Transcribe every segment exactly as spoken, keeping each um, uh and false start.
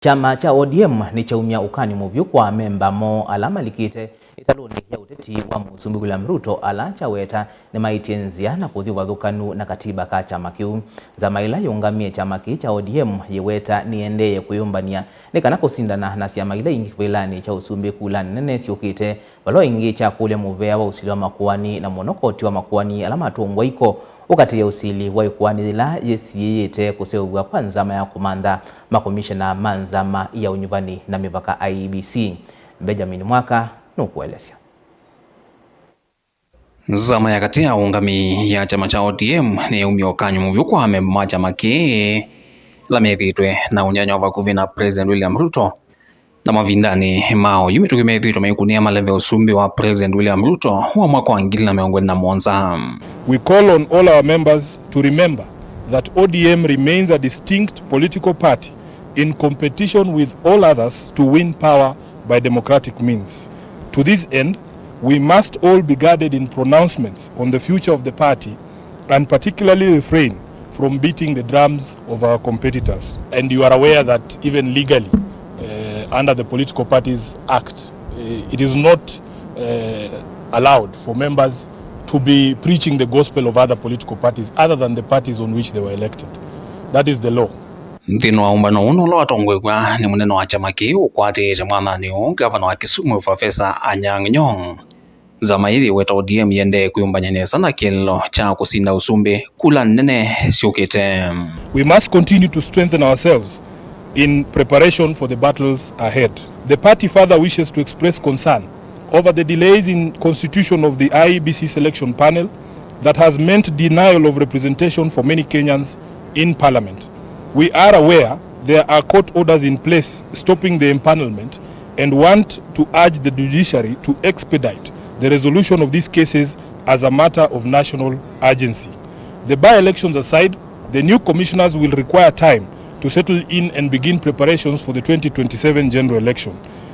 Kyama kya O D M nĩkyaumya ũkany'o mũvyũ kwa amemba moo ala malikĩte ĩtalũnĩ ya ũteti wa Mũsumbĩ William Ruto, ala kyaweta nĩmaĩtye nzĩa na kũthi ũvathũkanu na katiba ka kyama kĩu. Nzama ĩla yĩũngamĩe kyama kĩĩ kya O D M yĩweta nĩyĩendee kwĩyũmbany'a nĩ kana kũsindana na syama ila ingĩ kĩvĩlanĩ kya ũsumbĩ kulanĩ nene syũkĩte. Valũa ĩngĩ kyakũlya mũvea wa ũsili wa makoani na mũno koti wa makoani ala matũngwa iko ũkatĩĩa ũsili wa ĩkoani yĩla yĩsiĩĩte kũseũvw'a kwa nzama ya kũmantha makomishena ma nzama ya ũnyuvani na mĩvaka, I E B C. Benjamin Mwaka nũkũelesya. Nzama ya katĩ ya ũũngami ya kyama kya O D M nĩyaumya ũkany'o mũvyũ kwa amemba ma kyama kĩĩ ala methĩĩtwe na ũnyanya wa vakuvĩ na President William Ruto. Na mavindanĩ ma oyu, mĩtũkĩ methĩĩtwe maikũnĩa maleve ũsumbĩ wa President William Ruto wa mwaka wa ngili na mĩongo ĩlĩ na mũonza. We call on all our members to remember that O D M remains a distinct political party in competition with all others to win power by democratic means. To this end, we must all be guarded in pronouncements on the future of the party and particularly refrain from beating the drums of our competitors. And you are aware that even legally, uh, under the Political Parties Act, uh, it is not, uh, allowed for members to be preaching the gospel of other political parties other than the parties on which they were elected. That is the law. Nthĩnĩ wa ũmbano ũũ nũla watongoew'a nĩ mũnene wa kyama kĩĩ ũkwatĩĩte mwathanĩ ũũ, ngavana wa Kisumu, Professor Anyang' Nyong'o, nzama ĩĩ yĩweta O D M yĩendee kwĩyũmbany'a nesa na kĩeleelo kya kũsinda ũsumbĩ kula nene syũkĩte. We must continue to strengthen ourselves in preparation for the battles ahead. The party further wishes to express concern over the delays in constitution of the I E B C selection panel that has meant denial of representation for many Kenyans in parliament. We are aware there are court orders in place stopping the empanelment and want to urge the judiciary to expedite the resolution of these cases as a matter of national urgency. The by-elections aside, the new commissioners will require time to settle in and begin preparations for the twenty twenty-seven general election.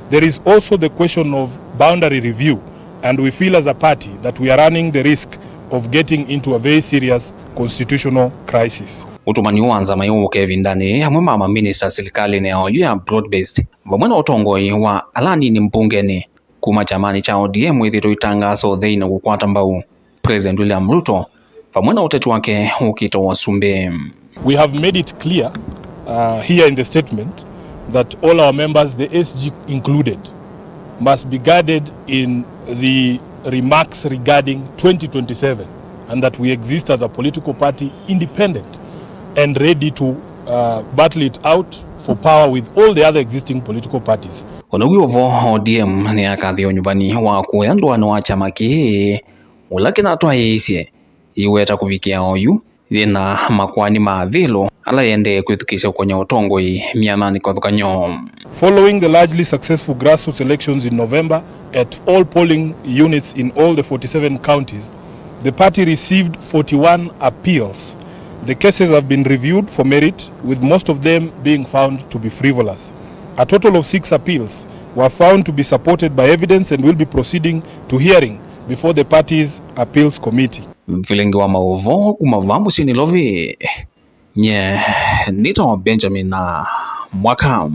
There is also the question of boundary review, and we feel as a party that we are running the risk of getting into a very serious constitutional crisis. Ũtũmani wa nzama ĩĩ wũka ĩvindanĩ yĩĩ amwe ma maminista silikalĩnĩ ya oyu ya broad-based, vamwe na ũtongoi wa ala anini mbungenĩ kuma kyamanĩ kya O D M, wĩthĩtwe itangaso ũtheinĩ kũkwata mbau President William Ruto vamwe na ũteti wake ũkĩte wa ũsumbĩ. We have made it clear, uh, here in the statement that all our members, the S G included, must be guarded in the remarks regarding twenty twenty-seven, and that we exist as a political party independent and ready to, uh, battle it out for power with all the other existing political parties. Ona wĩ o vo, O D M nĩyakathie ũnyuvani wa kũya ndũanĩ wa kyama kĩĩ, ũla kĩnatwaĩĩsye yĩweta kũvikĩa oyu yĩna makoani ma avĩlũ ala yĩendee kwĩthukĩĩsya kũkonya ũtongoi myananĩ kĩvathũkany'o. Following the largely successful grassroots elections in November at all polling units in all the forty-seven counties, the party received forty-one appeals. The cases have been reviewed for merit, with most of them being found to be frivolous. A total of six appeals were found to be supported by evidence and will be proceeding to hearing before the party's appeals committee. Vilingi wa maũvoo kuma vaa mũsyĩ Nairobi, nye nĩtawa Benjamin Mwaka.